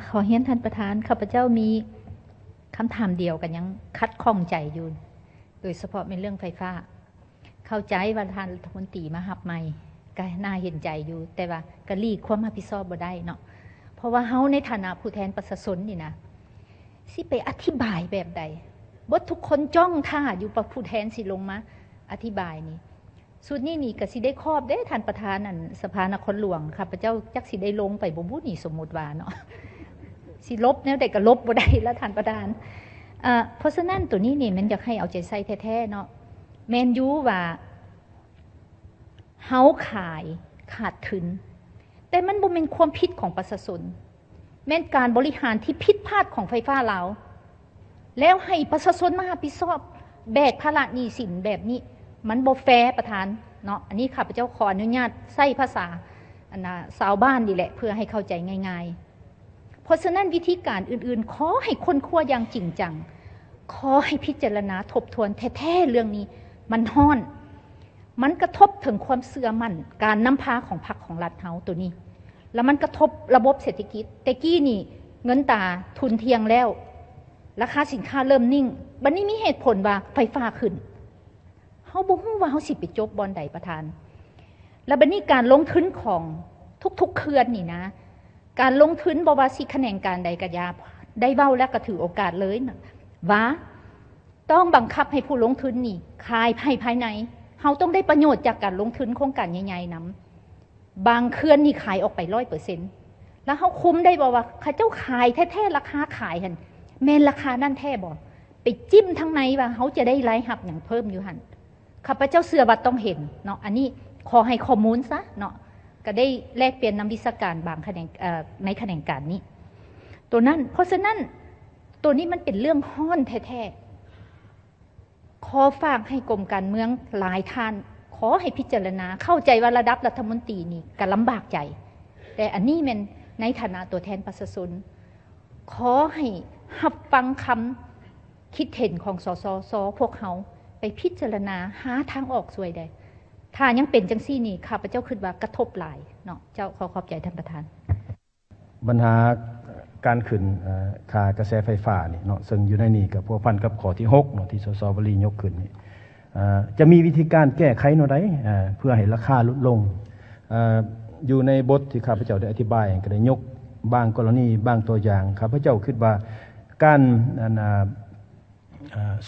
ຂໍຮຽນທ່ານປະທານ, ຂ້າພະເຈົ້າມີຄຳຖາມດຽວ ກໍຍັງຂັດຂ້ອງໃຈຢູ່, ໂດຍສະເພາະແມ່ນເລື່ອງໄຟຟ້າ. ເຂົ້າໃຈວ່າທ່ານລັດຖະມົນຕີມາຮັບໃໝ່ ກໍໜ້າເຫັນໃຈຢູ່, ແຕ່ວ່າກໍຫຼີກຄວາມຮັບຜິດຊອບບໍ່ໄດ້ເນາະ, ເພາະວ່າເຮົາໃນຖານະຜູ້ແທນປະຊາຊົນນີ້ນະ ຊິໄປອະທິບາຍແບບໃດ? ເບິດທຸກຄົນຈ້ອງຖ້າຢູ່ວ່າຜູ້ແທນຊິລົງມາອະທິບາຍນີ້. ຊຸດນີ້ນີ້ກໍຊິໄດ້ຄອບເດ້ທ່ານປະທານ ອັນສະພານະຄອນຫຼວງ, ຂ້າພະເຈົ້າຈັກຊິໄດ້ລົງໄປບໍ່ບຸນີ້ ສົມມຸດວ່າເນາະ, ຊິຫຼົບແນວໃດກໍຫຼົບບໍ່ໄດ້ລະທ່ານປະທານ. ເອີ ເພາະສະນັ້ນໂຕນີ້ນີ້ແມ່ນຢາກໃຫ້ເອົາໃຈໃສ່ແທ້ໆເນາະ. ແມ່ນຢູ່ວ່າເຮົາຂາຍຂາດທຶນ, ແຕ່ມັນບໍ່ແມ່ນຄວາມຜິດຂອງປະຊາຊົນ. ແມ່ນການບໍລິຫານທີ່ຜິດພາດຂອງໄຟຟ້າລາວ, ແລ້ວໃຫ້ປະຊາຊົນມາຮັບຜິດຊອບ ແບກພາລະໜີ້ສິນແບບນີ້ ມັນບໍ່ແຟປະທານເນາະ. ອັນນີ້ຂ້າພະເຈົ້າຂໍອະນຸຍາດໃຊ້ພາສາ ອັນນາ ຊາວບ້ານນີ້ແຫຼະ ເພື່ອໃຫ້ເຂົ້າໃຈງ່າຍໆ. ເພາະສະນັ້ນ ວິທີການອື່ນໆ ຂໍໃຫ້ຄົ້ນຄວ້າຢ່າງຈິງຈັງ, ຂໍໃຫ້ພິຈາລະນາທົບທວນແທ້ໆ ເລື່ອງນີ້ມັນຮ້ອນ. ມັນກະທົບເຖິງຄວາມເຊື່ອໝັ້ນການນຳພາຂອງພັກຂອງລັດເຮົາໂຕນີ້, ແລ້ວມັນກະທົບລະບົບເສດຖະກິດ. ແຕ່ກີ້ນີ້ເງິນຕາທຸ່ນທ່ຽງແລ້ວ, ລາຄາສິນຄ້າເລີ່ມນິ່ງ, ບັດນີ້ມີເຫດຜົນວ່າໄຟຟ້າຂຶ້ນ. ເຮົາບໍ່ຮູ້ວ່າເຮົາຊິໄປຈົບບ່ອນໃດປະທານ. ແລ້ວບັດນີ້ການລົງທຶນຂອງທຸກໆເຂື່ອນນີ້ນະ, ການລົງທຶນບໍ່ວ່າຊິຂະແໜງການໃດກະຢ່າ, ໄດ້ເວົ້າແລ້ວກະຖືໂອກາດເລີຍນະ ວ່າ ຕ້ອງບັງຄັບໃຫ້ຜູ້ລົງທຶນນີ້ຂາຍໃຫ້ພາຍໃນ. ເຮົາຕ້ອງໄດ້ປະໂຫຍດຈາກການລົງທຶນໂຄງການໃຫຍ່ໆນຳ. ບາງເຂື່ອນນີ້ຂາຍອອກໄປຮ້ອຍເປີເຊັນ ແລ້ວເຮົາຄຸມໄດ້ບໍ່ວ່າເຂົາເຈົ້າຂາຍແທ້ໆ ລາຄາຂາຍຫັ້ນແມ່ນລາຄານັ້ນແທ້ບໍ່? ໄປຈິ້ມທາງໃນວ່າເຮົາຈະໄດ້ລາຍຮັບຫຍັງເພີ່ມຢູ່ຫັ້ນ. ຂ້າພະເຈົ້າເຊື່ອວ່າຕ້ອງເຫັນເນາະ, ອັນນີ້ຂໍໃຫ້ຂໍ້ມູນຊະເນາະ, ກະໄດ້ແລກປ່ຽນນຳວິຊາການບາງຂະແໜງ ເອີ ໃນຂະແໜງການນີ້ ໂຕນັ້ນ. ເພາະສະນັ້ນ ໂຕນີ້ມັນເປັນເລື່ອງຮ້ອນແທ້ໆ. ຂໍຝາກໃຫ້ກົມການເມືອງຫຼາຍທ່ານ ຂໍໃຫ້ພິຈາລະນາ, ເຂົ້າໃຈວ່າລະດັບລັດຖະມົນຕີນີ້ກະລຳບາກໃຈ, ແຕ່ອັນນີ້ແມ່ນໃນຖານະຕົວແທນປະຊາຊົນ, ຂໍໃຫ້ຮັບຟັງຄຳຄິດເຫັນຂອງ ສສຊ ພວກເຮົາ ໄປພິຈາລະນາຫາທາງອອກຊ່ວຍແດ່. ຖ້າຍັງເປັນຈັ່ງຊີ້ນີ້ ຂ້າພະເຈົ້າຄິດວ່າກະທົບຫຼາຍເນາະ. ເຈົ້າ, ຂໍຂອບໃຈທ່ານປະທານ. ບັນຫາການຂຶ້ນ ເອີ ຄ່າກະແສໄຟຟ້ານີ້ເນາະ, ເຊິ່ງຢູ່ໃນນີ້ກໍພົວພັນກັບຂໍ້ທີຫົກເນາະ ທີ່ ສສ ວະລີ ຍົກຂຶ້ນນີ້, ເອີ ຈະມີວິທີການແກ້ໄຂແນວໃດ ເອີ ເພື່ອໃຫ້ລາຄາຫຼຸດລົງ? ເອີ ຢູ່ໃນບົດທີ່ຂ້າພະເຈົ້າໄດ້ອະທິບາຍ ກໍໄດ້ຍົກບາງກໍລະນີ ບາງຕົວຢ່າງ. ຂ້າພະເຈົ້າຄິດວ່າການ ອັນ ເອີ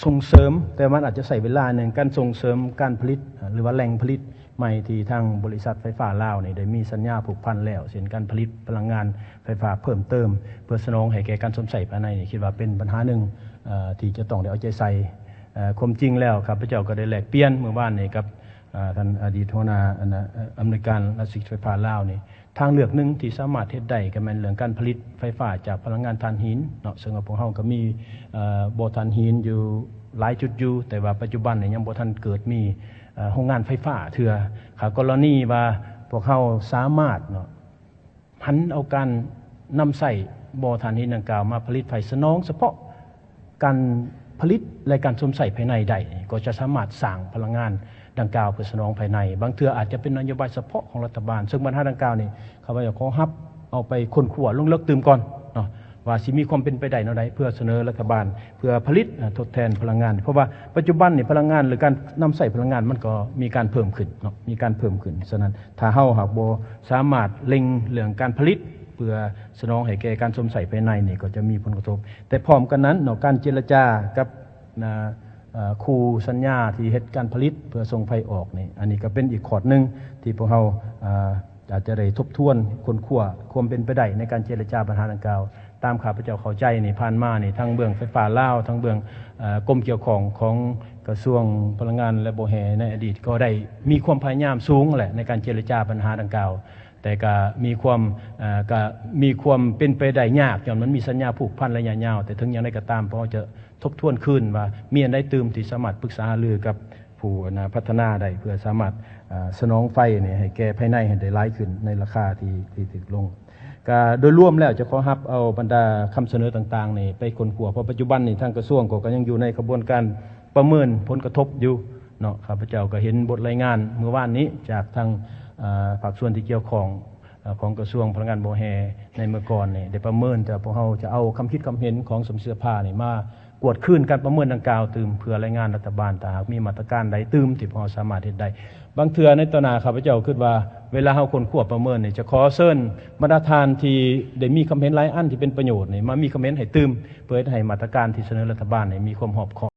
ສົ່ງເສີມ, ແຕ່ມັນອາດຈະໃຊ້ເວລາໜຶ່ງ, ການສົ່ງເສີມການຜະລິດ ຫຼືວ່າແຫຼ່ງຜະລິດໃໝ່ທີ່ທາງບໍລິສັດໄຟຟ້າລາວນີ້ໄດ້ມີສັນຍາຜູກພັນແລ້ວ, ເຊັ່ນ ການຜະລິດພະລັງງານໄຟຟ້າເພີ່ມເຕີມ ເພື່ອສະໜອງໃຫ້ແກ່ການຊົມໃຊ້ພາຍໃນນີ້, ຄິດວ່າເປັນບັນຫາໜຶ່ງ ເອີ ທີ່ຈະຕ້ອງໄດ້ເອົາໃຈໃສ່. ເອີ ຄວາມຈິງແລ້ວ ຂ້າພະເຈົ້າກໍໄດ້ແລກປ່ຽນມື້ວານນີ້ກັບ ເອີ ທ່ານອະດີດຫົວໜ້າ ອັນ ອຳນວຍການລັດວິສາຫະກິດໄຟຟ້າລາວນີ້, ທາງເລືອກໜຶ່ງທີ່ສາມາດເຮັດໄດ້ກໍແມ່ນເລື່ອງການຜະລິດໄຟຟ້າຈາກພະລັງງານຖ່ານຫີນເນາະ, ເຊິ່ງວ່າພວກເຮົາກໍມີ ເອີ ບໍ່ຖ່ານຫີນຢູ່ຫຼາຍຈຸດຢູ່, ແຕ່ວ່າປັດຈຸບັນນີ້ຍັງບໍ່ທັນເກີດມີ ເອີ ໂຮງງານໄຟຟ້າເທື່ອ. ຖ້າກໍລະນີວ່າພວກເຮົາສາມາດເນາະ ຫັນເອົາການນຳໃຊ້ບໍ່ຖ່ານຫີນດັ່ງກ່າວມາຜະລິດໄຟສະໜອງສະເພາະ ການຜະລິດ ແລະ ການຊົມໃຊ້ພາຍໃນໄດ້ ກໍຈະສາມາດສ້າງພະລັງງານດັ່ງກ່າວເພື່ອສະໜອງພາຍໃນ. ບາງເທື່ອອາດຈະເປັນນະໂຍບາຍສະເພາະຂອງລັດຖະບານ, ເຊິ່ງບັນຫາດັ່ງກ່າວນີ້ ຂ້າພະເຈົ້າຂໍຮັບເອົາໄປຄົ້ນຄວ້າລົງເລິກຕື່ມກ່ອນເນາະ ວ່າຊິມີຄວາມເປັນໄປໄດ້ແນວໃດ ເພື່ອສະເໜີລັດຖະບານ ເພື່ອຜະລິດ ອາ ທົດແທນພະລັງງານ. ເພາະວ່າປັດຈຸບັນນີ້ພະລັງງານ ຫຼື ການນຳໃຊ້ພະລັງງານມັນກໍມີການເພີ່ມຂຶ້ນເນາະ, ມີການເພີ່ມຂຶ້ນ. ສະນັ້ນ ຖ້າເຮົາຫາກບໍ່ສາມາດເລັ່ງເລື່ອງການຜະລິດ ເພື່ອສະໜອງໃຫ້ແກ່ການຊົມໃຊ້ພາຍໃນນີ້ ກໍຈະມີຜົນກະທົບ. ແຕ່ພ້ອມກັນນັ້ນເນາະ ການເຈລະຈາກັບ ນະ ເອີ ຄູ່ສັນຍາທີ່ເຮັດການຜະລິດເພື່ອສົ່ງໄຟອອກນີ້ ອັນນີ້ກໍເປັນອີກຂອດໜຶ່ງທີ່ພວກເຮົາ ເອີ ອາດຈະໄດ້ທົບທວນຄົ້ນຄວ້າຄວາມເປັນໄປໄດ້ໃນການເຈລະຈາບັນຫາດັ່ງກ່າວ. ຕາມຂ້າພະເຈົ້າເຂົ້າໃຈນີ້ ຜ່ານມານີ້ ທັງເບື້ອງໄຟຟ້າລາວ ທັງເບື້ອງ ເອີ ກົມກ່ຽວຂ້ອງຂອງກະຊວງພະລັງງານ ແລະ ບໍ່ແຮ່ໃນອະດີດ ກໍໄດ້ມີຄວາມພະຍາຍາມສູງແຫຼະໃນການເຈລະຈາບັນຫາດັ່ງກ່າວ, ແຕ່ກະມີຄວາມ ເອີ ກະມີຄວາມເປັນໄປໄດ້ຍາກ ຍ້ອນມັນມີສັນຍາຜູກພັນໄລຍະຍາວ. ແຕ່ເຖິງຢ່າງໃດກໍຕາມ ພວກເຮົາຈະ ທົບທວນຄືນວ່າມີອັນໃດຕື່ມທີ່ສາມາດປຶກສາຫາລືກັບຜູ້ ອັນນາ ພັດທະນາໄດ້ ເພື່ອສາມາດ ອາ ສະໜອງໄຟນີ້ໃຫ້ແກ່ພາຍໃນໃຫ້ໄດ້ຫຼາຍຂຶ້ນໃນລາຄາທີ່ ທີ່ຖືກລົງ. ກະໂດຍລວມແລ້ວຈະຂໍຮັບເອົາບັນດາຄຳສະເໜີຕ່າງໆນີ້ໄປຄົ້ນຄວ້າ, ເພາະປັດຈຸບັນນີ້ທາງກະຊວງກໍ ກໍຍັງຢູ່ໃນຂະບວນການປະເມີນຜົນກະທົບຢູ່ເນາະ. ຂ້າພະເຈົ້າກໍເຫັນບົດລາຍງານມື້ວານນີ້ຈາກທາງ ອາ ພາກສ່ວນທີ່ກ່ຽວຂ້ອງ ຂອງກະຊວງພະລັງງານບໍ່ແຮ່ໃນເມື່ອກ່ອນນີ້ໄດ້ປະເມີນ, ແຕ່ພວກເຮົາຈະເອົາຄຳຄິດຄຳເຫັນຂອງສະມາຊິກສະພານີ້ມາກວດຄືນການປະເມີນດັ່ງກ່າວຕື່ມ ເພື່ອລາຍງານລັດຖະບານ ຖ້າຫາກມີມາດຕະການໃດຕື່ມທີ່ພວກເຮົາສາມາດເຮັດໄດ້. ບາງເທື່ອໃນຕໍ່ໜ້າ ຂ້າພະເຈົ້າຄິດວ່າ ເວລາເຮົາຄົ້ນຄວ້າປະເມີນນີ້ ຈະຂໍເຊີນບັນດາທ່ານທີ່ໄດ້ມີຄຳເຫັນຫຼາຍອັນທີ່ເປັນປະໂຫຍດນີ້ ມາມີຄຳເຫັນໃຫ້ຕື່ມ ເພື່ອເຮັດໃຫ້ມາດຕະການທີ່ສະເໜີລັດຖະບານນີ້ມີຄວາມຮອບຄອບ.